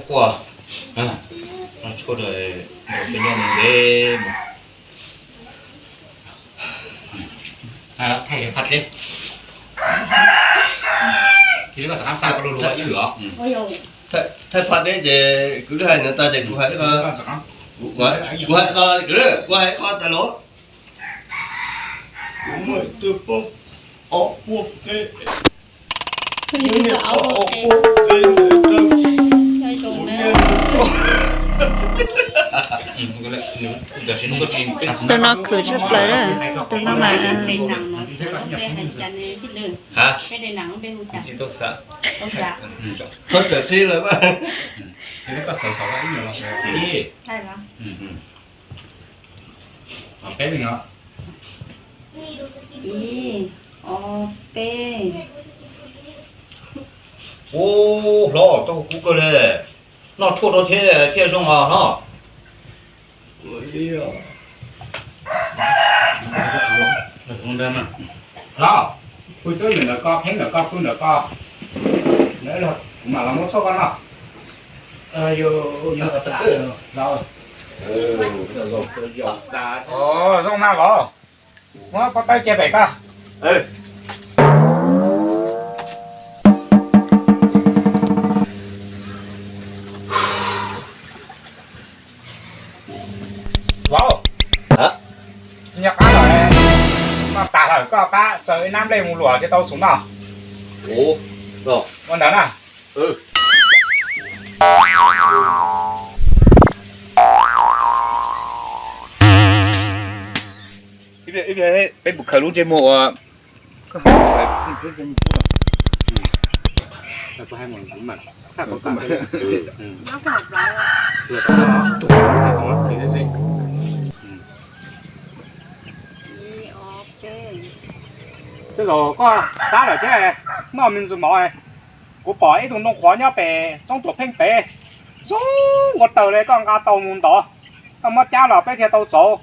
Ua, no tshuaj daws peb nyob ntev ntev mus. Thaij pab dleb. Thaij pab dleb ces kwv hais no tas ces kuv hais, kuv hais, kuv hais ko tas los. Kuv muaj twb poob ob puag qe. Tus no khwv tshaj plaws na, tus no mas. Ib, ob, peb. Ub, hlob, tau kub kawg li. Noj tshuaj rau thiab thiaj zoo os hlob. Hlob, pw twb ywm ntawm koj, pheeb ntawm koj, pw ntawm koj. Kuv mam los muab tshuaj koj noj. Zoo na vauv. Muab pob tawb cia pem koj. Vauv, tsis nco qab lawm, no tas lawm koj pab txaws ib nab nplej mus luam thiaj tau txhuv noj. Ua ntawd na. Peb mus khaws lub ntsej muag uas Tej zaum koj sab lawm thiab, noj me ntsis mov. Kuv pom ib tug ntoo qhuav nyob pem roob tuam pheej pem, zoo ua taws li, koj nqa tau mus ntov, koj muab cab los peb thiaj tau txauv.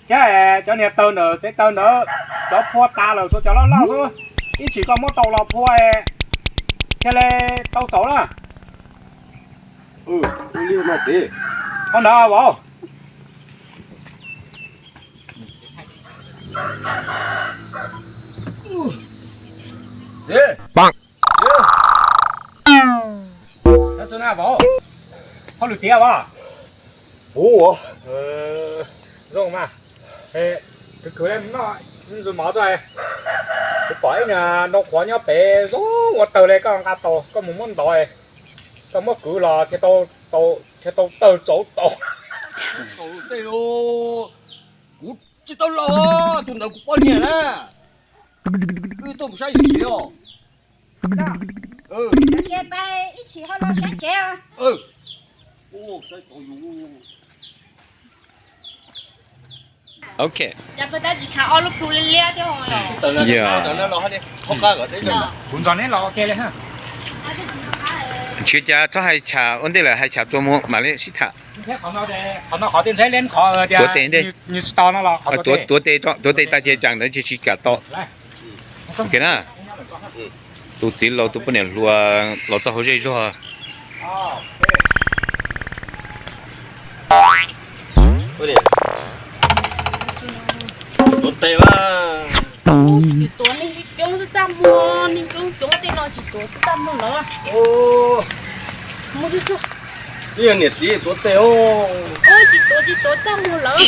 Thiab cov niag taws ntawm tsev taws ntawd, cov phua tas lawm, tshuav cov loj loj xwb, ib chim koj muab tau los phua thiaj li tau txauv na. Qhov ntawd vauv. Hauj lwm tiav as. Zoo mas. Khwv khwv noj ntsis mov tuaj. Kuv pom ib ntoo qhuav nyob pem zoo ua taws li, koj nqa tau koj mus muab ntov, koj muab kwv los thiaj tau taws txauv tau. Kuv tsis tau los, tus ntawd kuv poj niam na. Wb tuaj mus saib yus tsev os. Ces peb ib chim ho los saib tsev. Ok. Kuv ntxov neb los ua ke li. Ntshe cas txhob hais tsham ua ntej lawm, hais tsham txuas mus mam li sib tham. Tuav tes ntej. Tuav tes, tuav tes tag ces tsam ntawd tsis kam tau. Ok na. Tus txiv laus tus poj niam hluas los txog hauv zej zog. Tuav tes mas. Tsis tuav, neeg coob coob txaj muag, neeg coob coob tej no tsis tuav txaj muag lawm. Ib yog niam txiv tuav tes os. Tsis tuav, tsis tuav txaj muag lawm.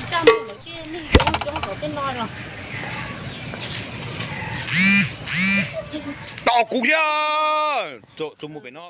Txaj muag lawm, tej neeg coob coob tom tej no los. Tos kuv thiab. Txuas mus pem no.